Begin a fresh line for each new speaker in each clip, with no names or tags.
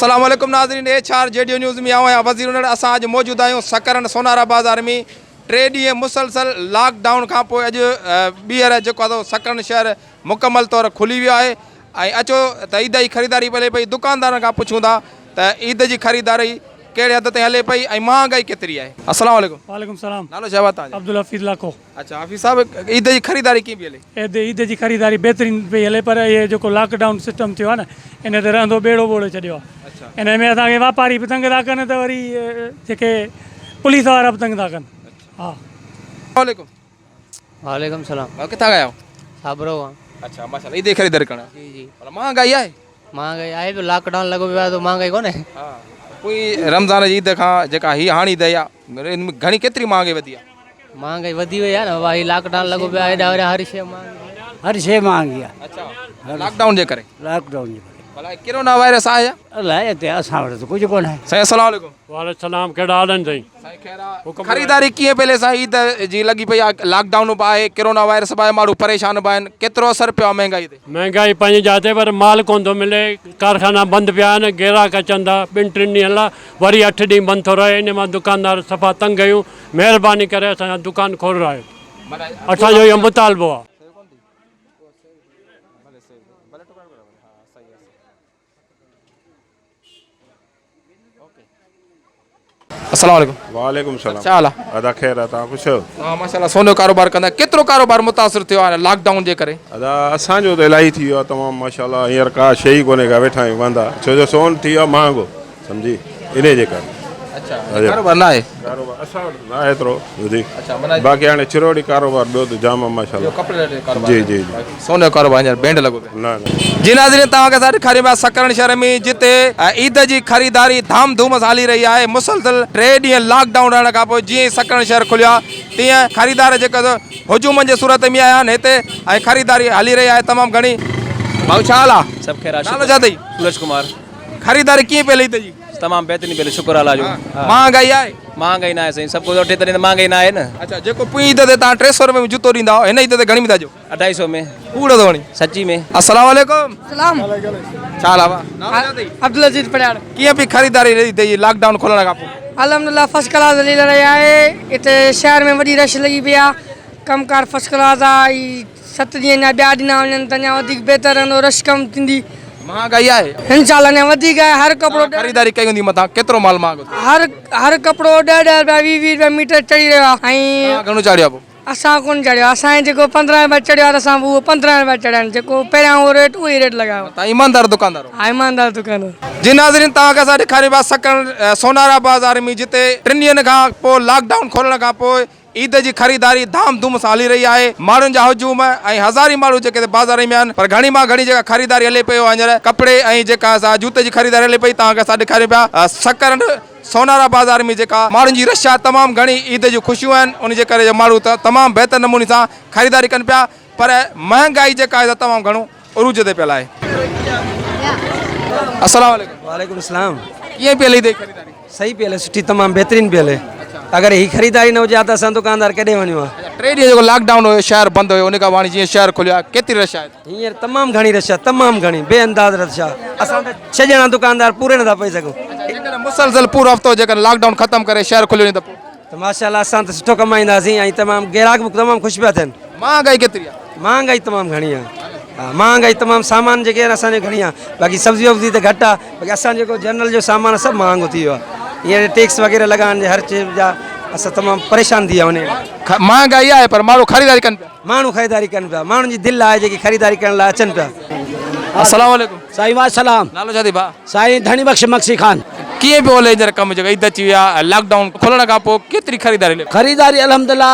السلام عليڪم ناظرين ايڇ آر جي ڊيو نيوز ۾ آئون آهيان وزير انڙ اسان اڄ موجود آهيون سڪرنڊ سونارا بازار ۾ ٽي ڏينهن مسلسل لاڪ ڊائون کان پوء اڄ ٻيهر جيڪو آهي سو سڪرنڊ شهر مڪمل طور کلي ويو آهي ۽ اچو ته عيد جي خريداري به هلي پئي دڪاندارن کان پڇون ٿا ته عيد جي خريداري ڪهڙي حد تائين هلي پئي ۽ مهانگائي ڪيتري آهي السلام عليڪم
وعليڪم السلام
نالو ڇا آهي توهان جو
عبدالحفيظ لاکو
اڇا حفيظ صاحب عيد جي خريداري ڪيئن پئي هلي؟
عيد عيد جي خريداري بهترين پئي هلي پر اهي جيڪو لاڪ ڊائون سسٽم ٿيو آهي نه ان تي رهندو ٻيڙو ٻوڙي ڇڏيو آهي ان ۾ اسان کي واپاري به تنگ ٿا ڪن ته وري جيڪي پوليس وارا به تنگ ٿا ڪن ها.
السلام عليڪم.
وعليڪم السلام.
ڀاء ڪٿان کان آيا آهيو؟
صابرو کان.
اڇا ماشاءالله عيد جي خريداري ڪرڻ.
جي جي.
ڀلا مهانگائي آهي؟
مهانگائي آهي به لاڪ ڊائون لڳو پيو آهي ته مهانگائي ڪونهي.
ها پوئين رمضان جي عيد کان جيڪا هي هاڻي عيد آئي آهي ان ۾ گهڻي ڪيتري مهانگائي وڌي آهي؟
مهانگائي وڌي وئي آهي نه بابا هي لاڪ ڊائون لڳو پيو آهي هيڏا هوڏا هر شيء مهانگي.
هر شيء مهانگي آهي.
اڇا لاڪ ڊائون جي ڪري.
لاڪ ڊائون جي ڪري.
ڀلا هي ڪرونا وائرس آهي ڇا؟
الائي هتي اسان وٽ ته ڪجهه ڪونهي.
سائين السلام عليڪم.
وعليڪم السلام ڪهڙا حال آهن سائين.
سائين خير آ خريداري ڪيئن پئي هلي سائين عيد جي لڳي پئي آ لاڪ ڊائون به آهي ڪرونا وائرس به آهي ماڻهو پريشان به آهن ڪيترو اثر پيو آ مهنگائي تي.
مهنگائي پنهنجي جاء تي پر مال ڪونه ٿو ملي ڪارخانا بند پيا آهن گيراڪ اچن ٿا ٻن ٽن ڏينهن لاء وري اٺ ڏينهن بند ٿو رهي ان مان دڪاندار صفا تنگ آهيون مهرباني ڪري اسان جا دڪان کولرايو اسان جو اهو مطالبو آ.
السلام عليڪم
وعليڪم السلام
ڇا حال آ
ادا خير آ توهان خوش آهيو
ها ماشاءالله سون جو ڪاروبار ڪندا ڪيترو ڪاروبار متاثر ٿيو آهي لاڪ ڊائون جي ڪري
ادا اسان جو ته الاهي ٿي ويو آ تمام ماشاءالله هينئر ڪا شيء ئي ڪونهي ڪا ويٺا آهيون واندا ڇو جو سون ٿي ويو آ مهانگو سمجهي انهي جي ڪري
اڇا ڪاروبار نه آهي
ڪاروبار اسان وٽ نه آهي ايترو وڌيڪ باقي هاڻي چروڙي ڪاروبار ٻيو ته جام آ ماشاءالله
ڪپڙي لٽي جو ڪاروبار
جي جي جي
سون جو ڪاروبار هينئر بينڊ لڳو پيو
نه نه
جي ناظرين توهان کي اسان ڏيکاريون پيا سڪرنڊ شهر ۾ جتي عيد جي خريداري ڌام ڌوم سان هلي رهي آهي مسلسل ٽي ڏينهن لاڪ ڊائون رهڻ کان پوء جيئن ئي سڪرنڊ شهر کليو آهي تيئن خريدار جيڪا سو هجومن جي صورت ۾ آيا آهن هتي ۽ خريداري هلي رهي آهي تمام گهڻي. ڀائو ڇا حال آ؟
سڀ خير آ
نالو ڇا اٿئي؟
سورج ڪمار.
خريداري ڪيئن پئي هلي عيد جي؟
تمام بهترين پئي هلي شڪر الله جو.
مهانگائي آهي؟
مهانگائي ناهي سائين سڀ ڪجهه وٺي تڏهن ته مهانگائي ناهي نه.
اڇا جيڪو پوئين عيد تي توهان 300 روپئي ۾ جوتو ڏيندا هئا هن عيد تي گهڻي ۾ ٿا ڏيو؟
اڍائي سو ۾.
ڪوڙ ٿو هڻين.
سچي ۾.
السلام عليڪم.
سلام.
ڇا حال آ ڀاء؟ نالو ڇا اٿئي؟
عبدالعزيز پرياڙ.
ڪيئن پئي خريداري رهي اٿئي لاڪ ڊائون کولڻ کان پوء؟
الحمدلله فرسٽ ڪلاس هلي رهي آهي هتي شهر ۾ وڏي رش لڳي پئي آ ڪم ڪار فرسٽ ڪلاس آ هي ست ڏينهن اڃا ٻيا ڏنا وڃن ته اڃا وڌيڪ بهتر رهندو رش ڪم ٿيندي.
مهانگائي آهي؟
انشاء الله اڃا وڌيڪ آهي هر ڪپڙو
توهان خريداري ڪئي هوندي متان ڪيترو مال مهانگو ٿيو؟
هر هر ڪپڙو ڏهه ڏهه رپيا ويهه ويهه رپيا ميٽر چڙهي رهيو آ ۽
توهان گهڻو چاڙهيو آ پوء؟
اسان ڪونه چاڙهيو آهي، اسان جي جيڪو 15 رپيا چڙهيو آهي ته اسان به اهو 15 رپيا چڙهيا آهن، جيڪو پهريان اهو ريٽ اهو ئي ريٽ لڳايو آهي.
توهان ايماندار دڪاندار آهيو.
ها ايماندار دڪاندار.
جي ناظرين توهان کي اسان ڏيکاريون پيا سڪرنڊ سونارا بازار ۾ جتي ٽن ڏينهن کان پوء لاڪ ڊائون کولڻ کان پوء عيد جي خريداري ڌام ڌوم سان هلي رهي آهي ماڻهن جا هجوم ۽ هزارين ماڻهو جيڪي هتي بازار ۾ آهن پر گهڻي مان گهڻي جيڪا خريداري هلي پئي اها هينئر ڪپڙي ۽ جيڪا سا جوتي جي خريداري هلي پئي توهان کي اسان ڏيکاريون پيا سڪرنڊ سونارا بازار ۾ جيڪا ماڻهن جي رش آهي تمام گهڻي عيد جون خوشيون آهن ان جي ڪري جو ماڻهو ته تمام بهتر نموني سان خريداري ڪن پيا پر مهنگائي جيڪا آهي سا تمام گهڻو عروج تي پيل آهي. السلام عليڪم.
وعليڪم السلام.
ڪيئن پئي هلي عيد جي خريداري؟
صحيح پئي هلي سٺي تمام بهترين پئي هلي اگر هي خريداري نه هجي ها ته اسان دڪاندار ڪيڏي وڃون ها.
ٽي ڏينهن جيڪو لاڪ ڊائون هيو شهر بند هيو ان کان پوء هاڻي جيئن شهر کليو آهي ڪيتري رش آهي؟
هينئر تمام گهڻي رش آهي تمام گهڻي بي انداز رش آهي اسان ته ڇهه ڄڻا دڪاندار پوري نٿا پئي سگهون.
اڇا جيڪڏهن مسلسل پورو هفتو جيڪڏهن لاڪ ڊائون ختم ڪري شهر کليو وڃي ته پوء؟
ته ماشاء الله اسان ته سٺو ڪمائينداسين ۽ تمام گراهڪ به تمام خوش پيا ٿين.
مهانگائي ڪيتري آهي؟
مهانگائي تمام گهڻي آهي ها مهانگائي تمام سامان جيڪي آهن اسان جو گهڻي آهي باقي سبزي وبزي ته گهٽ آهي باقي اسان جيڪو جنرل جو سامان آهي سڀ مهانگو ٿي ويو آهي هينئر ٽيڪس وغيره لڳا آهن هر چيز جا اسان تمام پريشان ٿي ويا آهيون.
مهانگائي آهي پر ماڻهو خريداري ڪن پيا.
ماڻهو خريداري ڪن پيا ماڻهن جي دل آهي جيڪي خريداري ڪرڻ لاء اچن پيا.
السلام عليڪم.
سائين وعليڪم السلام.
نالو ڇا اٿئي ڀاء؟
سائين ڌڻي بخش مگسي خان.
ڪيئن پيو هلي هينئر ڪم جيڪو عيد اچي وئي آهي لاڪ ڊائون کلڻ کان پوء ڪيتري خريداري هلي پئي؟
خريداري الحمدلله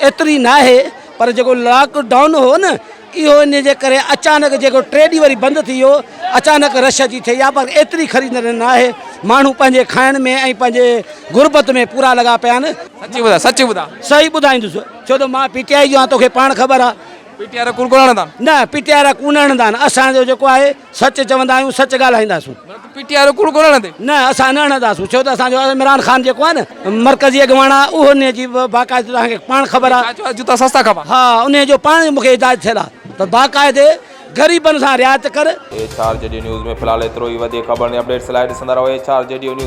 ايتري ناهي پر جيڪو لاڪ ڊائون هو نه اهو ان جي ڪري اچانڪ جيڪو ٽي ڏينهن وري بند ٿي ويو اچانڪ رش اچي ٿي آهي پر ايتري خريداري ناهي ماڻهو پنهنجي کائڻ ۾ ۽ پنهنجي غربت ۾ پورا لڳا پيا آهن.
سچي ٻڌاء سچي ٻڌاء.
صحيح ٻڌائيندس. ڇو ته مان پي ٽي آء جو آهيان توکي پاڻ خبر آهي.
پي ٽي آء وارا ڪوڙ ڪونه هڻندا آهن.
نه پي ٽي آء وارا ڪوڙ نه هڻندا آهن اسان جو جيڪو آهي سچ چوندا آهيون سچ ڳالهائينداسون.
مطلب ته پي ٽي آء وارا ڪوڙ ڪونه هڻندي.
نه اسان نه هڻنداسون ڇو ته اسان جو عمران خان جيڪو آهي نه مرڪزي اڳواڻ آهي اهو انهي جي باقاعدي توهان کي پاڻ خبر آهي.
چاچو جوتا سستا کپا.
ها انهي جو پاڻ مون کي هدايت ٿيل آهي ته باقاعدي غريبن سان رعايت ڪر.
ايڇ آر جي ڊي نيوز ۾ في الحال ايترو ئي وڌيڪ خبرن ۽ اپڊيٽس لاء ڏسندا رهو ايڇ آر جي ڊي نيوز.